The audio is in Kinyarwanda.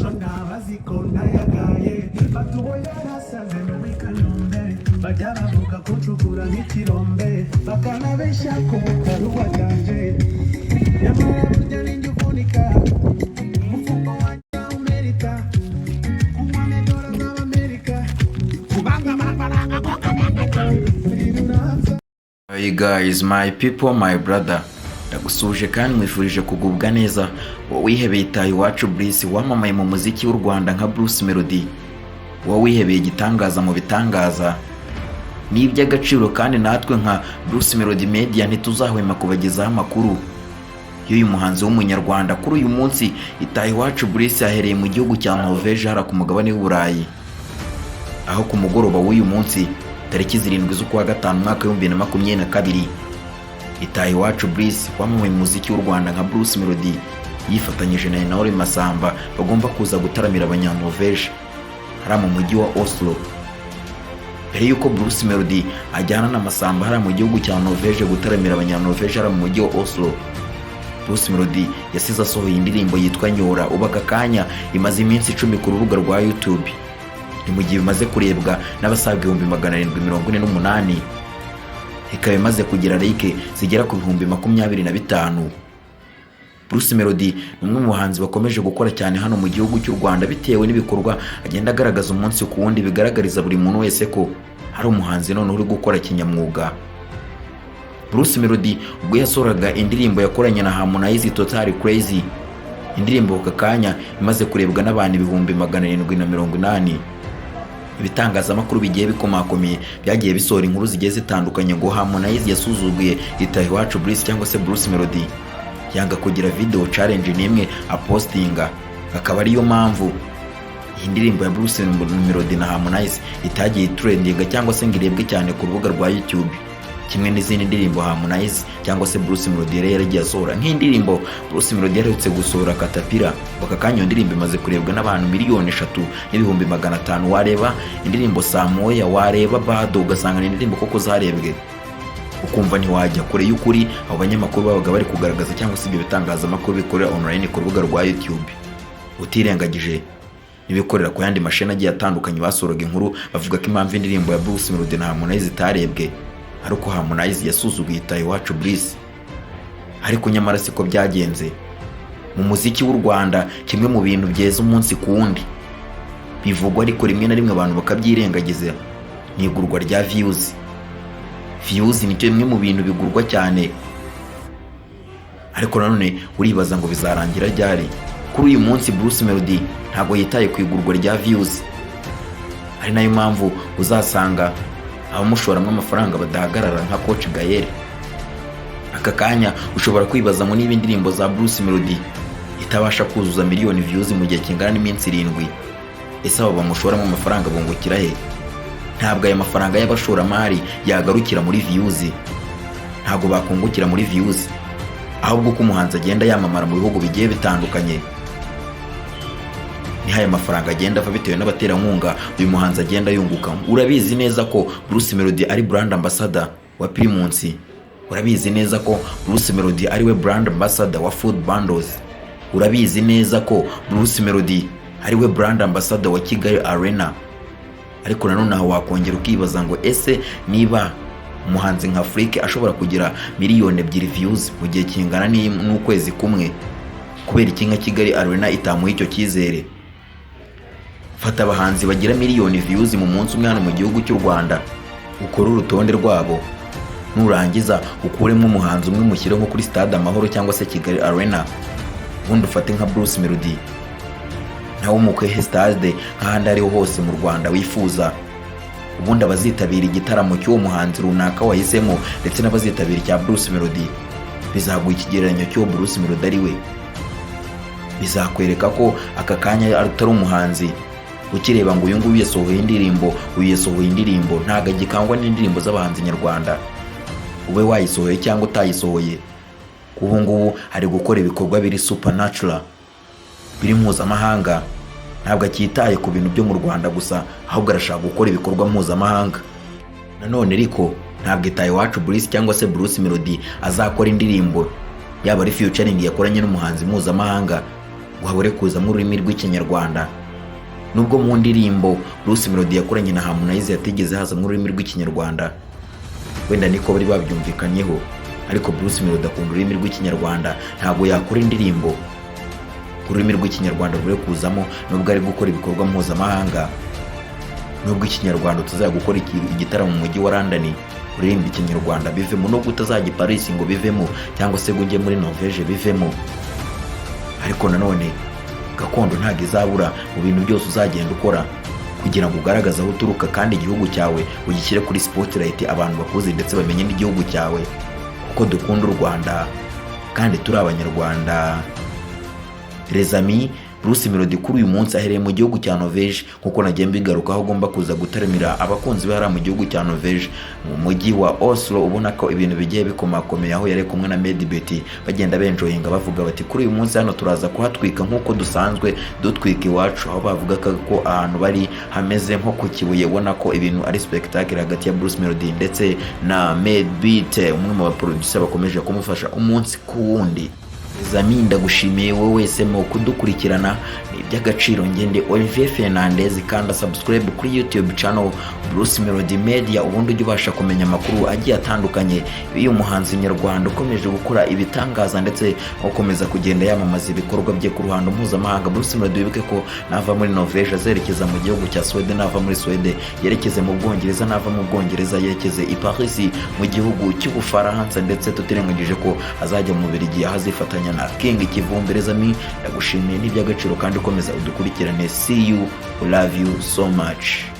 Bazi ko nayagaye batubo yarasaze muri Kanombe, bajya bavuga ko ncukura nk'ikirombe, bakanabeshya ko utari uwaganje, nyamara burya ninjye uvunika umufuko wanjye umerita kunywa medora z'Abamerika kubanga amafaranga. Hey guys, my people, my brother, ndagusuhuje kandi mwifurije kugubwa neza. Wowe wihebeye Itahiwacu Bruce wamamaye mu muziki w'u Rwanda nka Bruce Melody, wowe wihebeye igitangaza mu bitangaza, ni iby'agaciro, kandi natwe nka Bruce Melody Media ntituzahwema kubagezaho amakuru y'uyu muhanzi w'umunyarwanda. Kuri uyu munsi Itahiwacu Bruce yahereye mu gihugu cya Norvège, hara ku mugabane w'Uburayi, aho ku mugoroba w'uyu munsi tariki 7 z'ukwa gatanu umwaka wa 2022, Itahiwacu Bruce wamamaye mu muziki w'u Rwanda nka Bruce Melody yifatanyije na Intore Masamba bagomba kuza gutaramira abanyanorvège hariya mu mujyi wa Oslo. Mbere y'uko Bruce Melody ajyana na Masamba hariya mu gihugu cya Norvège gutaramira abanyanorvège hariya mu mujyi wa Oslo, Bruce Melody yasize asohoye indirimbo yitwa Nyora. Ubu aka kanya imaze iminsi 10 ku rubuga rwa YouTube, ni mu gihe bimaze kurebwa n'abasaga 748,000, ikaba imaze kugira like zigera ku 25,000. Bruce Melody ni umwe mu bahanzi bakomeje gukora cyane hano mu gihugu cy'u Rwanda, bitewe n'ibikorwa agenda agaragaza umunsi ku wundi bigaragariza buri muntu wese ko hari umuhanzi noneho uri gukora kinyamwuga. Bruce Melody ubwo yasohoraga indirimbo yakoranye na Harmonize, Total Crazy, indirimbo aka kanya imaze kurebwa n'abantu 780,000, ibitangazamakuru bigiye bikomakomeye byagiye bisohora inkuru zigiye zitandukanye ngo Harmonize yasuzuguye Itahiwacu Bruce cyangwa se Bruce Melody, yanga kugira video challenge n'imwe apostinga, akaba ariyo mpamvu iyi ndirimbo ya Bruce Melody na Harmonize itagiye itrendinga cyangwa se ngo irebwe cyane ku rubuga rwa YouTube, kimwe n'izindi ndirimbo Harmonize cyangwa se Bruce Melody yari yaragiye asohora, nk'indirimbo Bruce Melody yaherutse gusohora, Katapira. Aka kanya iyo ndirimbo imaze kurebwa n'abantu 3,500,000. Wareba indirimbo Samoya, wareba Bado, ugasanga ni indirimbo koko zarebwe, ukumva ntiwajya kure y'ukuri abo banyamakuru babaga bari kugaragaza cyangwa se ibyo bitangazamakuru bikorera online ku rubuga rwa YouTube, utirengagije n'ibikorera ku yandi mashini agiye atandukanye basohoraga inkuru bavuga ko impamvu indirimbo ya Bruce Melody na Harmonize itarebwe ari uko Harmonize yasuzuguye Itahiwacu Bruce. Ariko nyamara siko byagenze. Mu muziki w'u Rwanda, kimwe mu bintu byeza umunsi ku wundi bivugwa ariko rimwe na rimwe abantu bakabyirengagiza ni igurwa rya views. Views ni kimwe mu bintu bigurwa cyane, ariko nanone uribaza ngo bizarangira ryari? Kuri uyu munsi Bruce Melody ntabwo yitaye ku igurwa rya views, ari nayo mpamvu uzasanga abamushoramo amafaranga badahagarara nka Coach Gael. Aka kanya ushobora kwibaza ngo niba indirimbo za Bruce Melody itabasha kuzuza miliyoni views mu gihe kingana n'iminsi 7, ese abo bamushoramo amafaranga bungukira he? Ntabwo aya mafaranga y'abashoramari yagarukira muri views, ntabwo bakungukira muri views, ahubwo uko umuhanzi agenda yamamara mu bihugu bigiye bitandukanye niho aya mafaranga agenda ava, bitewe n'abaterankunga uyu muhanzi agenda yunguka. Urabizi neza ko Bruce Melody ari brand ambassador wa Primus, urabizi neza ko Bruce Melody ari we brand ambassador wa Food Bundles, urabizi neza ko Bruce Melody ari we brand ambassador wa Kigali Arena. Ariko nanone aho wakongera ukibaza ngo ese niba umuhanzi nka Afrique ashobora kugira 2 miliyoni views mu gihe kingana n'ukwezi kumwe, kubera iki nka Kigali Arena itamuha icyo cyizere? Fata abahanzi bagira miliyoni views mu munsi umwe hano mu gihugu cy'u Rwanda, ukore urutonde rwabo, nurangiza ukuremo umuhanzi umwe, mushyire nko kuri Stade Amahoro cyangwa se Kigali Arena, ubundi ufate nka Bruce Melody nawe umuhe stade nk'ahandi ariho hose mu Rwanda wifuza, ubundi abazitabira igitaramo cy'uwo muhanzi runaka wahisemo ndetse n'abazitabira icya Bruce Melody bizaguha ikigereranyo cy'uwo Bruce Melody ari we. Bizakwereka ko aka kanya atari umuhanzi ukireba ngo uyu nguyu yasohoye indirimbo, uyu yasohoye indirimbo. Ntabwo agikangwa n'indirimbo z'abahanzi nyarwanda, ube wayisohoye cyangwa utayisohoye. Ubu ngubu ari gukora ibikorwa biri supernatural, biri mpuzamahanga. Ntabwo akitaye ku bintu byo mu Rwanda gusa, ahubwo arashaka gukora ibikorwa mpuzamahanga. Nanone ariko ntabwo Itahiwacu Bruce cyangwa se Bruce Melody azakora indirimbo, yaba ari featuring yakoranye n'umuhanzi mpuzamahanga. ngo habure kuzamo ururimi rw'Ikinyarwanda. Nubwo mu ndirimbo Bruce Melody yakoranye na Harmonize yatigeze hazamo ururimi rw'Ikinyarwanda, wenda niko bari babyumvikanyeho, ariko Bruce Melody akunda ururimi rw'Ikinyarwanda. Ntabwo yakora indirimbo ururimi rw'Ikinyarwanda rure kuzamo, nubwo ari gukora ibikorwa mpuzamahanga, nubwo Ikinyarwanda tuzajya gukora igitaramo mu mujyi wa London uririmba Ikinyarwanda bivemo, nubwo utazajya i Paris ngo bivemo, cyangwa se ngo ujye muri Norvège bivemo. Ariko nanone gakondo ntabwo izabura mu bintu byose uzagenda ukora kugira ngo ugaragaze aho uturuka, kandi igihugu cyawe ugishyire kuri spotlight, abantu bakuzi ndetse bamenye n'igihugu cyawe, kuko dukunda u Rwanda kandi turi Abanyarwanda. Les amis, Bruce Melody kuri uyu munsi ahereye mu gihugu cya Norvège, nkuko nagiye mbigarukaho, agomba kuza gutaramira abakunzi be hariya mu gihugu cya Norvège, mu mujyi wa Oslo. Ubona ko ibintu bigiye bikomakomeye, aho yari kumwe na Medibet, bagenda benjoyinga, bavuga bati: "Kuri uyu munsi hano turaza kuhatwika nk'uko dusanzwe dutwika iwacu", aho bavuga ko ahantu bari hameze nko ku Kibuye. Ubona ko ibintu ari spectacle hagati ya Bruce Melody ndetse na Medbit, umwe mu baproducer bakomeje kumufasha umunsi ku wundi. Zami, ndagushimiye wowe wese mu kudukurikirana, ni iby'agaciro. Ngende Olivier Fernandez, kanda subscribe kuri YouTube channel Bruce Melody Media, ubundi ujye ubasha kumenya amakuru agiye atandukanye y'uyu muhanzi nyarwanda ukomeje gukora ibitangaza ndetse ukomeza kugenda yamamaza ibikorwa bye ku ruhando mpuzamahanga. Bruce Melody, wibuke ko nava muri Norvège azerekeza mu gihugu cya Sweden, nava muri Sweden yerekeze mu Bwongereza, nava mu Bwongereza yerekeze i Paris mu gihugu cy'Ubufaransa, ndetse tutirengagije ko azajya mu Bubiligi aho azifatanya na King Kivumbi. Les amis, ndagushimiye, n'iby'agaciro, kandi ukomeza udukurikirane. See you, love you so much.